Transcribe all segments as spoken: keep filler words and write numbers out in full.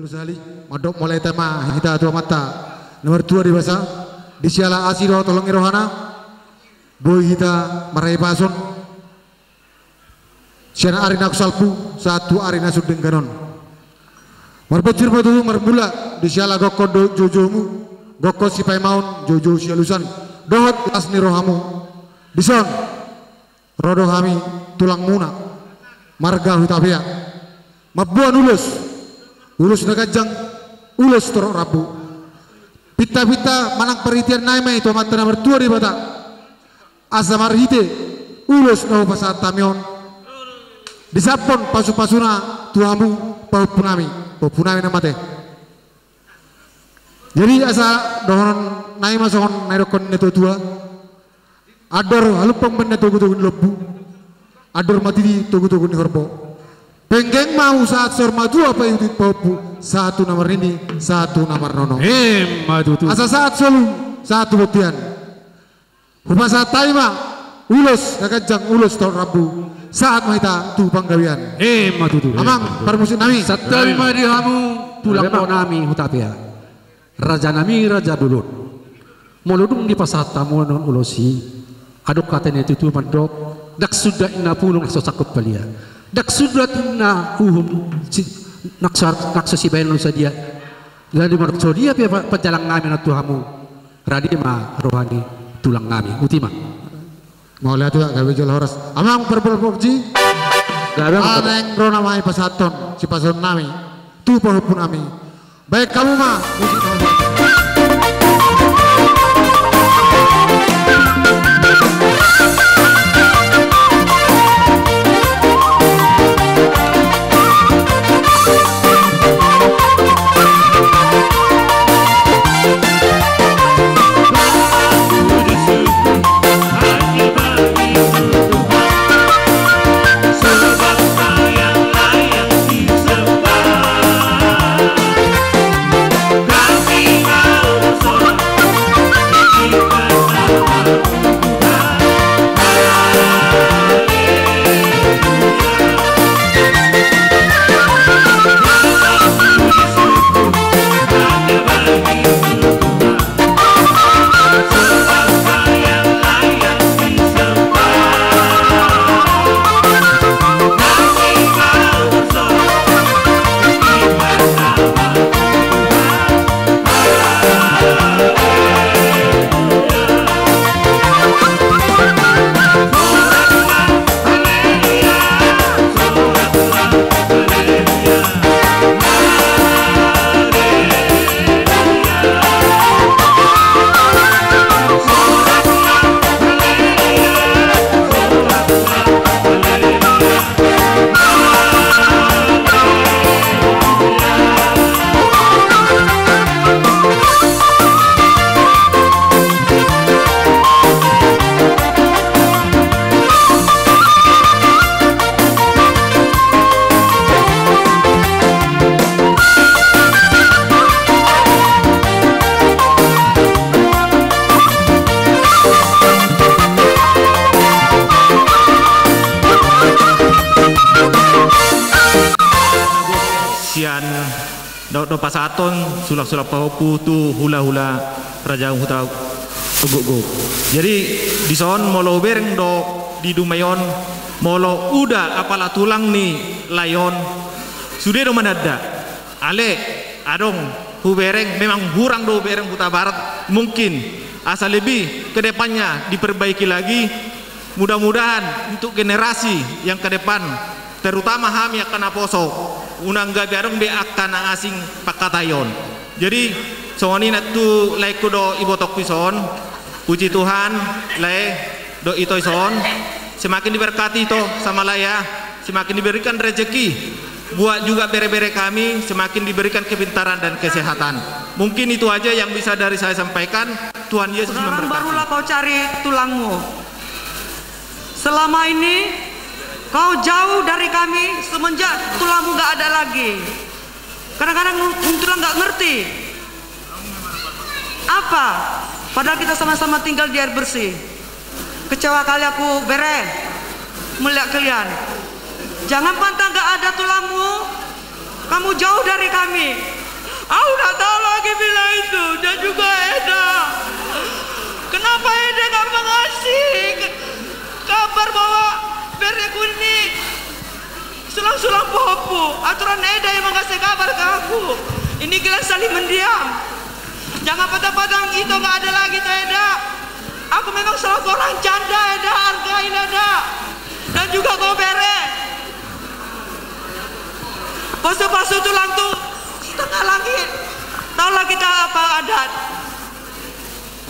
Sahali, mandok mauliate ma hita tu Amanta na martua Debata, di siala asi dohot holong ni rohana, boi hita marhahipason sian ari na salpu sahat tu ari na sun denggan on. Marbonjur ma tutu marmula di siala gokhon dohot joujoumu, gokhon sipaimaon, joujou sialusan, dohot las ni rohamu. Dison ro do hami tulangmuna marga Hutapea mamboan ulos, ulos na ganjang, ulos torop rambu. Pintapinta manang parhitean nami ma i tu Amanta na martua Debata, asa marhite ulos na hupasahat hami on, disahaphon pasupasuna tu hamu pahompunami, pahompunami na mate. Jadi asa dohonon nami ma songon na nidok ni natuatua: Andor halumpang ma ninna togutogu ni lombu, andor ma titi togutogu ni horbo. Penggeng ma hamu sahat saur matua, paihuthihut pahompu, sahat tu na marnini, sahat tu na marnono. Emma tutu. Asa sahat solu, sahat tu bontean. Hupasahat hami ma ulos na ganjang, ulos torop rambu, sahat ma hita tu panggabean. Emma tutu. Amang parmusik nami. Santabi ma di hamu tulangmuna nami Hutapea, raja nami raja bolon. Molo dung dipasahat hamu on ulos i, adong hata ni natuatua mandok: Ndang sundat ninna pulung na so sangkot palia, ndang sundat ninna uhum si, na so, na so sibahenon sadia. Jadi mandok songon dia pe pa-, panjalang nami na tu hamu, rade ma roha ni tulang nami. Botima. Mauliate, gabe jala horas. Amang parboru Puji. Gabe, amang. Naeng ro nama i pasahathon sipasahaton nami tu pahompu nami. Baen hamu ma musik nami. Sian dohot do pasahathon sulangsulang pahompu tu hulahula Raja Huta Gokgok. Jadi dison molo hubereng do di dumai on, molo uda apala tulang ni lae on, sude do mananda. Ale adong hubereng, memang hurang do hubereng Hutabarat, mungkin asa lebih ke depannya diperbaiki lagi. Mudah-mudahan untuk generasi yang ke depan, terutama hami angka naposo, unang gabe adong be angka na asing pangkataion. Jadi songon i nang tu laengku dohot ibotongku dison. Puji Tuhan, lae dohot ito dison, semakin diberkati ito sama lae ya, semakin diberikan rezeki. Buat juga bere-bere kami semakin diberikan kepintaran dan kesehatan. Mungkin itu aja yang bisa dari saya sampaikan. Tuhan Yesus memberkati. Sekarang barulah kau cari tulangmu. Selama ini kau jauh dari kami semenjak tulangmu gak ada lagi. Kadang-kadang tulang gak ngerti. Apa? Padahal kita sama-sama tinggal di air bersih. Kecewa kali aku, bere, melihat kalian. Jangan pantang gak ada tulangmu, kamu jauh dari kami. Au nggak tahu lagi bila itu, dan juga Eda. Kenapa Eda nggak mengasih ke-, kabar bahwa bereku ini sulang-sulang pahompu? Aturan Eda yang mengasih kabar ke aku. Ini kalian saling mendiam. Jangan patang-patang itu nggak ada lagi, Eda. Aku memang selaku orang janda, Eda, hargain, Eda. Dan juga kau bere. Pasu-pasu tulang tu setengah langit. Tahulah kita apa adat.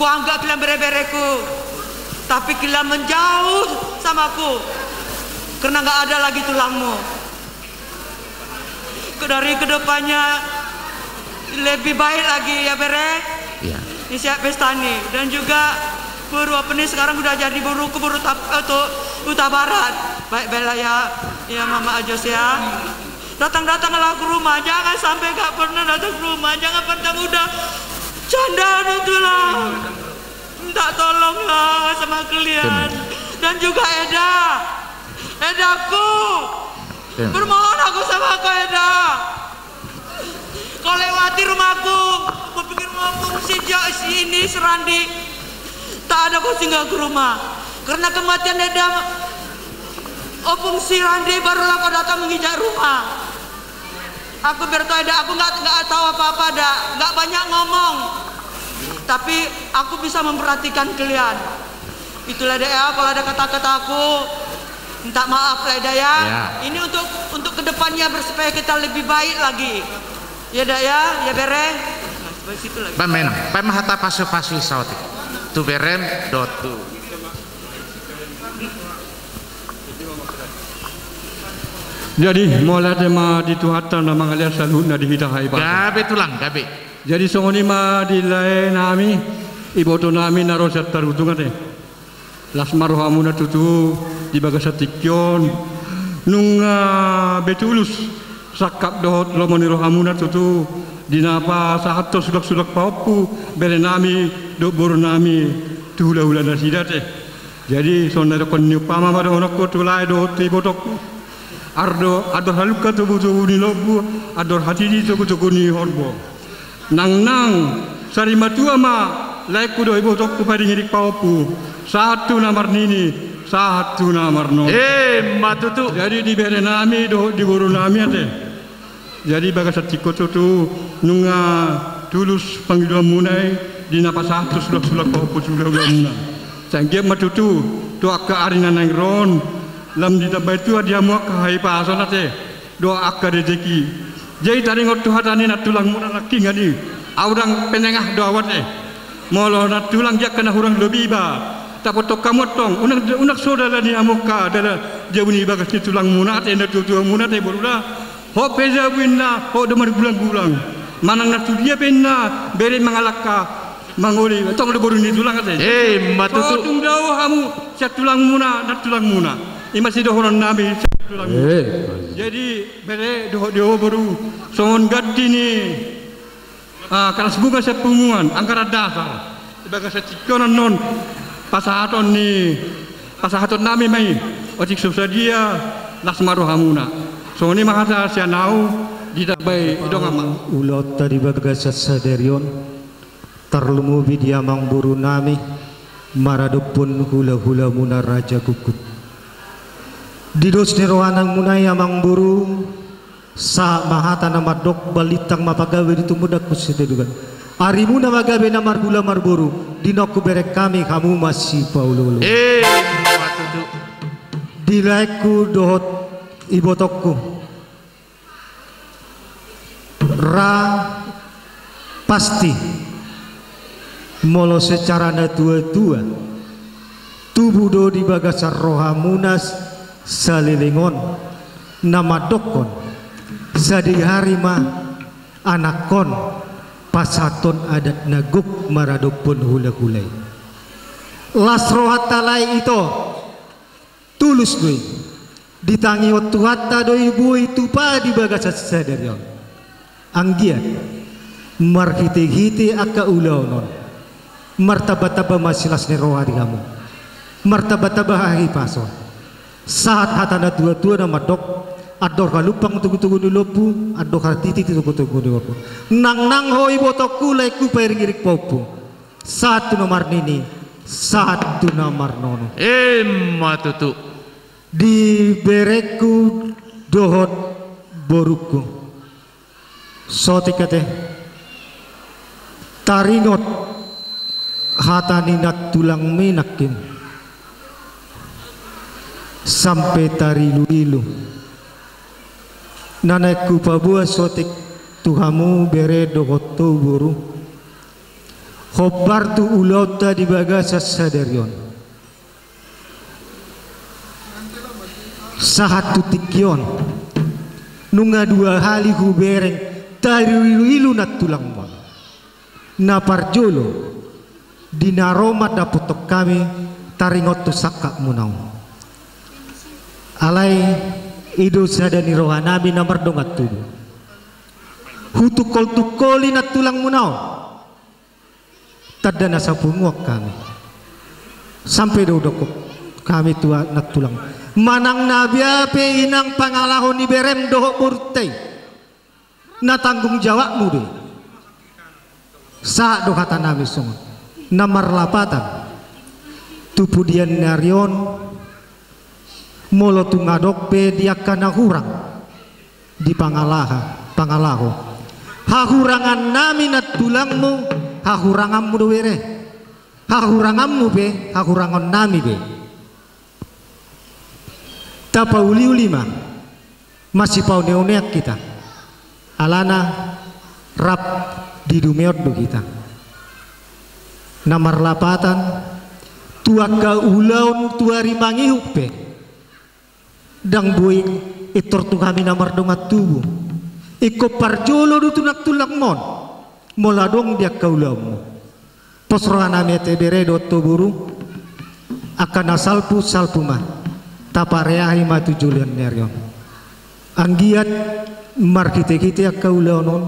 Kuanggap kalian bere-bereku, tapi kalian menjauh sama aku karena nggak ada lagi tulangmu. Ke-, dari kedepannya lebih baik lagi ya, bere. Iya. Di siap pesta nih. Dan juga boru apa nih sekarang udah jadi boru ke boru tap-, atau Huta Barat. Baik, baiklah ya. Ya, Mama Ajos ya. Datang-datanglah ke rumah, jangan sampai nggak pernah datang ke rumah, jangan pernah udah janda, udah tulang. Minta tolonglah sama kalian. Dan juga Eda. Edaku. Bermohon aku sama kau, Eda. Kau lewati rumahku, kau pikir rumahku sejak si ini, si Randi. Tak ada kau singgah ke rumah. Karena kematian Eda, Opung si Randi, barulah kau datang menginjak rumah. Aku bertobat, aku nggak, nggak tahu apa-apa, Da. Nggak banyak ngomong. Tapi aku bisa memperhatikan kalian. Itulah, Da, ya, kalau ada kata-kataku, minta maaf lah, Da, ya. Ya. Ini untuk, untuk kedepannya, ber-, supaya kita lebih baik lagi. Ya, Da, ya, ya, bere. Nah, seperti situ lagi. Baen ma, baen ma hata pasu-pasu i saotik. Tu berem dohot tu. Jadi, mauliate ma di Tuhanta na mangalehon saluhutna di hita, hai Pak. Gabe, Tulang, gabe. Jadi, songon i ma di lae nami, iboto nami na ro sian Tarutung ate. Las ma rohamuna tutu di bagasan tingki on. Nunga be tulus sangkap dohot lomo ni rohamuna tutu di na pasahathon sulang-sulang pahompu bere nami dohot boru nami tu hula-hula nasida ate. Jadi, songon na didokkon ni umpama ma dohononku tu lae dohot tu ibotongku. Ardo, andor halumpang togu-togu ni lombu, andor hatiti togu-togu ni horbo. Nangnang sari matua ma laengku dohot ibotongku, pairing-iring pahompu, sahat tu na marnini, sahat tu na marnono. Emma tutu. Jadi di bere nami dohot di boru nami ate. Jadi bagasan tingki on tutu nunga tulus pangidoanmuna i di na pasahat tu sulang-sulang pahompu tu hula-hulamuna. Sai anggiat ma tutu tu angka ari na naeng ro on lam ditambai Tuhan di hamu angka hahipason ate dohot angka rezeki. Jadi taringot tu hata ni nantulangmuna nangkin i, au ndang penengah do au ate. Molo nantulang di angka na hurang lobi iba, tapothon hamu antong, unang, unang so dalan ni hamu angka dalan jabu ni bagas ni tulangmuna ate, natuatuamuna ate, boru da. Hot pe jabu inna, hot do margulang-gulang. Manang na tudia pe inna, bere mangalangka mangoli, tong do boru ni tulang ate. Emma tutu. Tung dao hamu sian tulangmuna, nantulangmuna. I ma sidohonon nami sian tulangmuna. Eh. Jadi bere dohot di ho boru, songon ganti ni Ah, kalas bunga sian punguan, anggaran dasar. Di bagasan tingki on annon, pasahaton ni, pasahaton nami ma i, otik so sadia, las ma rohamuna. Songon i ma hata sian au, ditambai dongan ma. Ulaonta di bagasan sadari on, tarlumobi di amangboru nami, maradophon hula-hulamuna Raja Gukguk. Di dos ni rohamuna i amangboru, sahat ma hata na mandok, balintang ma pagabe di tumundalhon sitadogan. Arimuna ma gabe na marhula marboru, di nongku bereng hami hamu masipaolo-olo. Eh, ma tutu. Di laengku dohot ibotongku. Ra pasti. Molo secara natua-tua, tubu do di bagasan rohamuna saleleng on na mandokkon, sadihari ma anakkon pasahathon adat na gok maradophon hula-hula i. Las rohanta lae ito. Tulus do i. Ditangihon Tuhanta do i boi tupa di bagasan sadari on. Anggiat marhite-hite angka ulaon on, martamba-tamba ma silas ni roha di hamu, martamba-tamba hahipason. Sahat hata natua-tua na mandok, Andor halumpang togu-togu ni lombu, andor hatiti togu-togu ni lombu. Nangnang ho ibotongku, laengku pairing-iring pahompu. Sahat tu na marnini, sahat tu na marnono. Emma tutu. Di berengku dohot borungku. Sotik ate. Taringot hata ni nantulangmi nangkin. Sampe tarilu-ilu. Na naeng hupaboa sotik tu hamu bere dohot tu boru. Hombar tu ulaonta di bagasan sadari on. Sahat tu tingki on. Nunga dua hali hubereng tarilu-ilu nantulangmon. Na parjolo, di na ro mandapothon hami taringot tu sangkapmuna on. Alai i do sada ni rohanami na mardongan tubu. Hutungkol-tungkoli nantulangmuna on. Tanda na sapunguan hami. Sampe do didok hami tu a-, nantulang. Manang na bea pe inang pangalaho ni berem dohot borunta i. Na tanggung jawabmu do i. Sahat do hatanami songon. Na marlapatan. Tu pudian ni ari on. Molo tung adong pe di angka na hurang. Di pangalaha, pangalaho. Hahurangannami nantulangmu, hahuranganmu do bere. Hahuranganmu pe, hahurangannami be. Tapauli-uli ma, masipaune-unean hita. Alana rap di dunia on do hita. Na marlapatan, tu angka ulaon tu ari mangihut pe. Ndang boi intor tu hami na mardongan tubu. Ingkon parjolo do tu nantulangmon. Molo adong di angka ulaonmu. Pos rohanami ate bere dohot tu boru. Angka na salpu, salpu ma. Tapareahi ma tu joloan ni ari on. Anggiat marhite-hite angka ulaon on.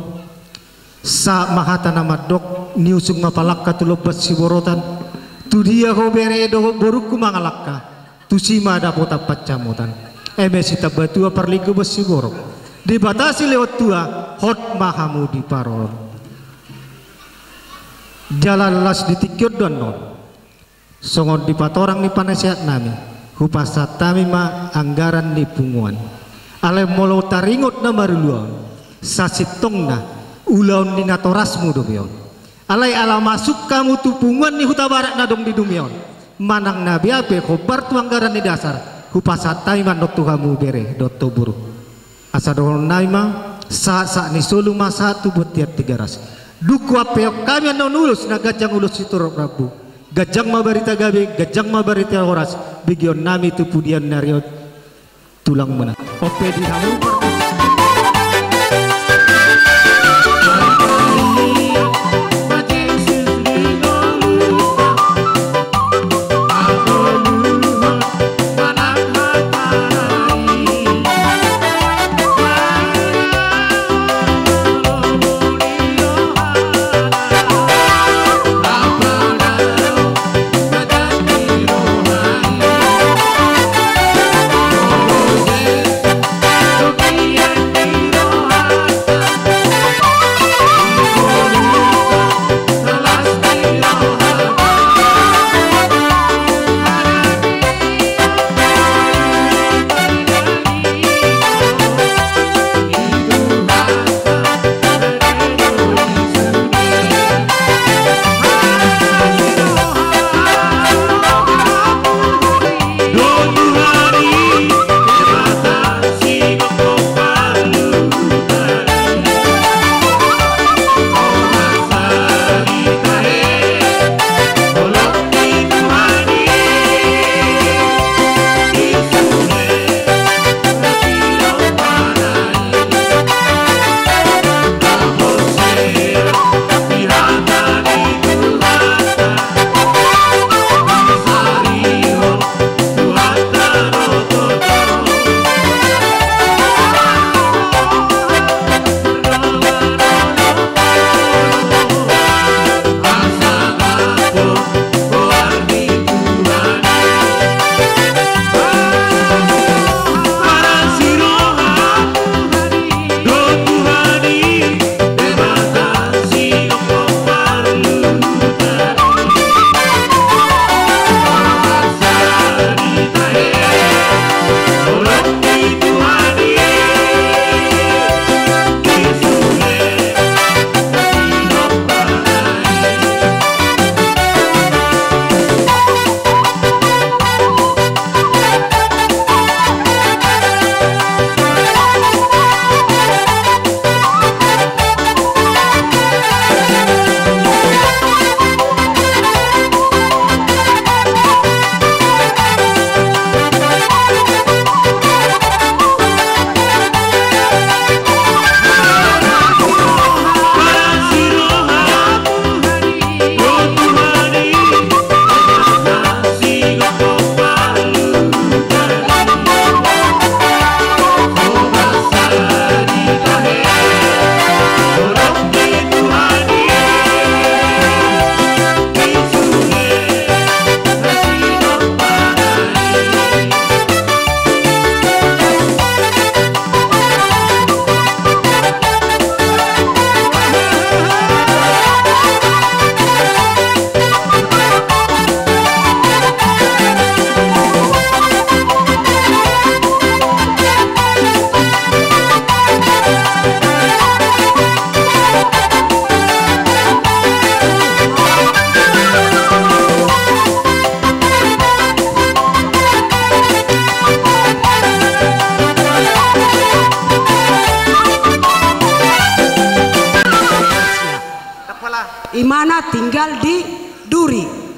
Sahat ma hata na mandok, niusung ma palangka tu lompan siborotan. Tu dia ho bere dohot borungku mangalangka. Tusi ma dapotan pansamotan. Eme sitambatua parlinggoman siborok. Debata silehon tua, hot ma hamu diparorot. Jala las di tingki on do annon. Songon di patorang ni panasehatnami, hupasahat hami ma anggaran ni punguan. Alai molo taringot na marulaon, sasintongna ulaon ni natorasmu do be on. Alai ala masuk hamu tu punguan ni Hutabarat na adong di dunia on. Manang na bea pe hombar tu anggaran ni dasar, hupasahat hami ma annon tu hamu bere dohot tu boru. Asa dohononnami ma, sahat-sahat ni solu ma sahat tu bontean Tigaras. Dung huampehon hami annon ulos na ganjang ulos sitorop rambu. Ganjang ma barita gabe, ganjang ma barita horas, begeonnami tu pudian ni ari on tulangmuna. On pe di hamu.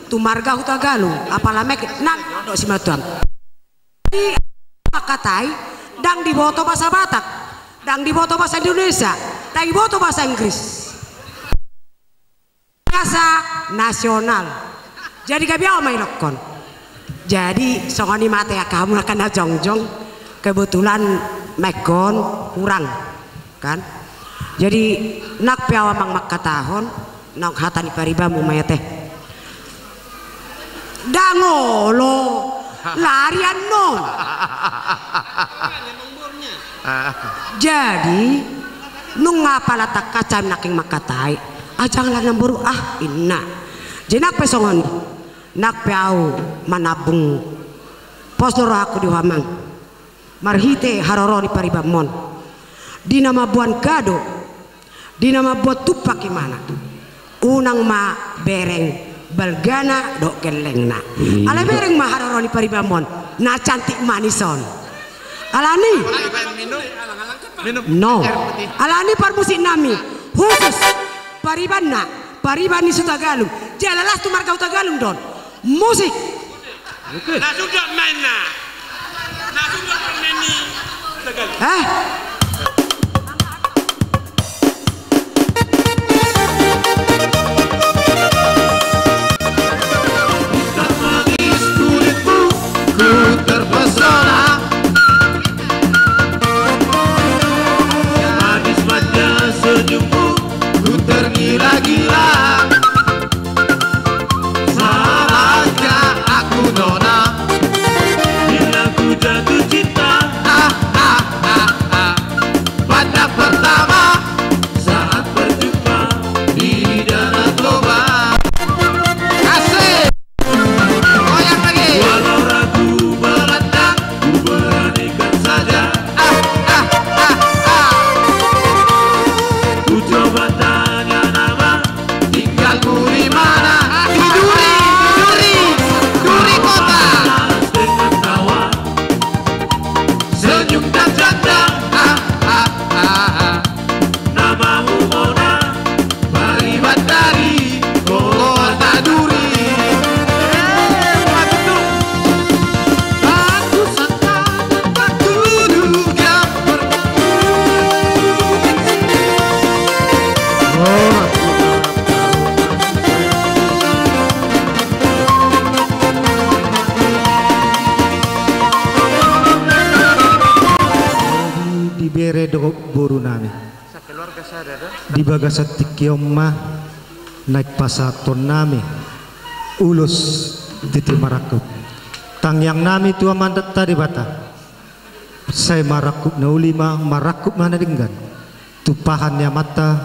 tu marga Hutagalung, apala mek nang do simatuam. Di mangkatai, ndang diboto bahasa Batak, ndang diboto bahasa Indonesia, ndang diboto bahasa Inggris. Bahasa nasional. Jadi gabe au ma ilokkon. Jadi songon i ma ate angka hamu na jongjong, kebetulan mic on hurang. Kan? Jadi, nang pe au amang mangkatahon, naung hata ni paribanmu ma i ate. Ndang olo, lari annon. Jadi, nunga pala tangkas hami nangkin mangkatai, ah janglah namboru ah, inna. Jadi nang pe songon i, nang pe au manambung pos do rohangku di ho amang. Marhite haroro ni paribanmon. Di na mamboan gado, di na mamboan tumpak imana. Unang ma bereng balgana dohot gellengna. Iya. Alai bereng ma haroro ni paribanmon. Na cantik manis on. Alani. No. Alani parmusik nami. Khusus. Paribanna. Pariban ni Hutagalung. Jala las tu marga Hutagalung do on. Musik. Na sudah main na. Na sudah main ni. Tegal. Hah? Hitam manis kulitmu, ku terpesona. Manis manja senyummu, ku tergila-gila. Salahkah aku nona, bila ku jatuh cinta? Ah, ah, ah, ah. Pandang pertama saat berjumpa di Danau Toba. Asik. Goyang lagi. Walau ragu melanda, ku beranikan saja. Ah, ah, ah, ah. Ku coba tanya nama, tinggalmu di mana? Di Duri, di Duri, Duri Kota. Dengan tawa, senyum dan canda. Ah, ah, ah, ah. Namamu Mona, pariban dari Kota Duri. Eh, patut tu. Aku sangka dan tak kuduga. Di bere dohot boru nami. Di bagasan tingki on ma naeng pasahathon nami ulos titi marangkup. Tangiang nami tu Amanta Debata. Sai marangkup na uli ma, marangkup ma na denggan. Tumpahan ni Amanta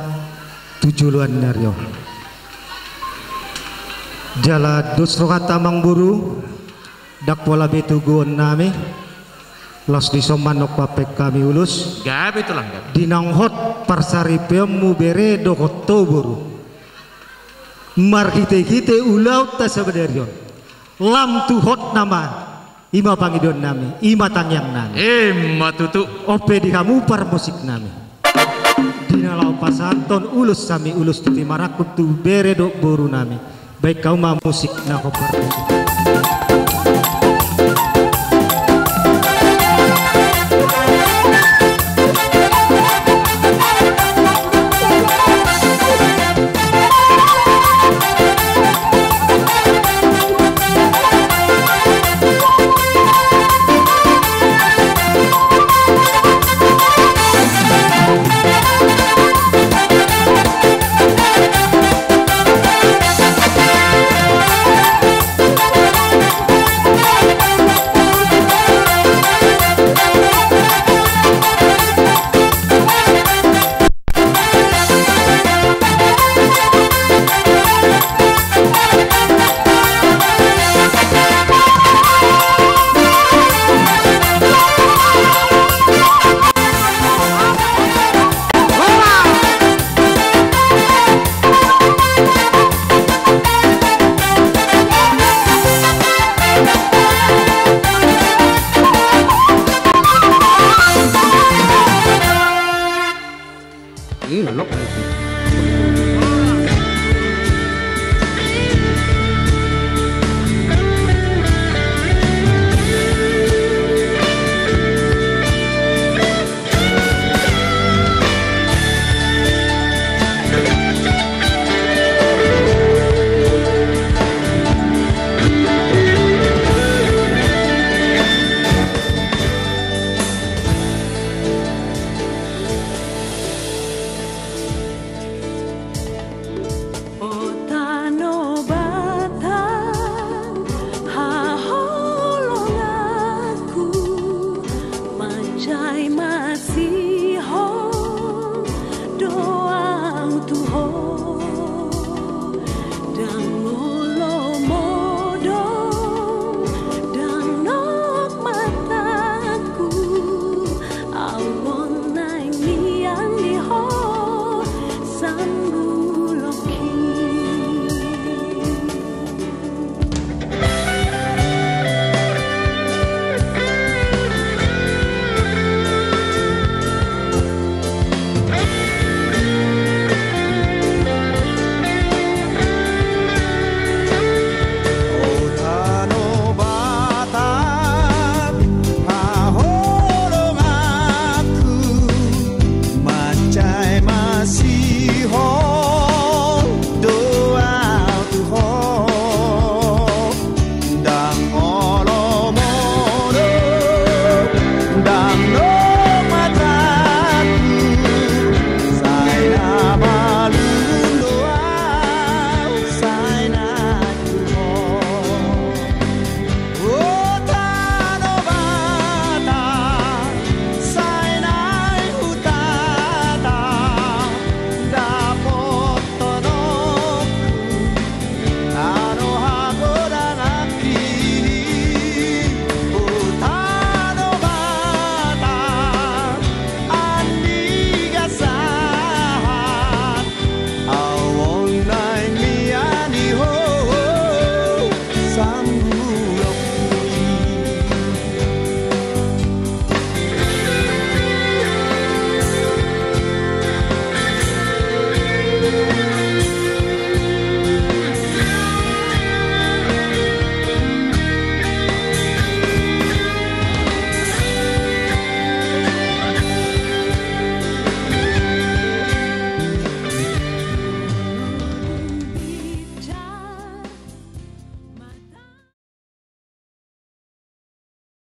tu joloan ni ari on. Jala dos rohanta amang boru, ndang pola be toguon nami. Laos dison ma annon huampen hami ulos. Gabe tulang gabe. Di naung hot parsaripeonmu bere dohot ho boru. Marhite-hite ulaonta sabadari on. Lam tu hot nama. I ma pangidoan nami, i ma tangiang nami. I ma tutu. On pe di hamu parmusik nami. Di na laho pasahathon ulos hami ulos titi marangkup tu bere dohot boru nami. Baen hamu ma musik na hombar.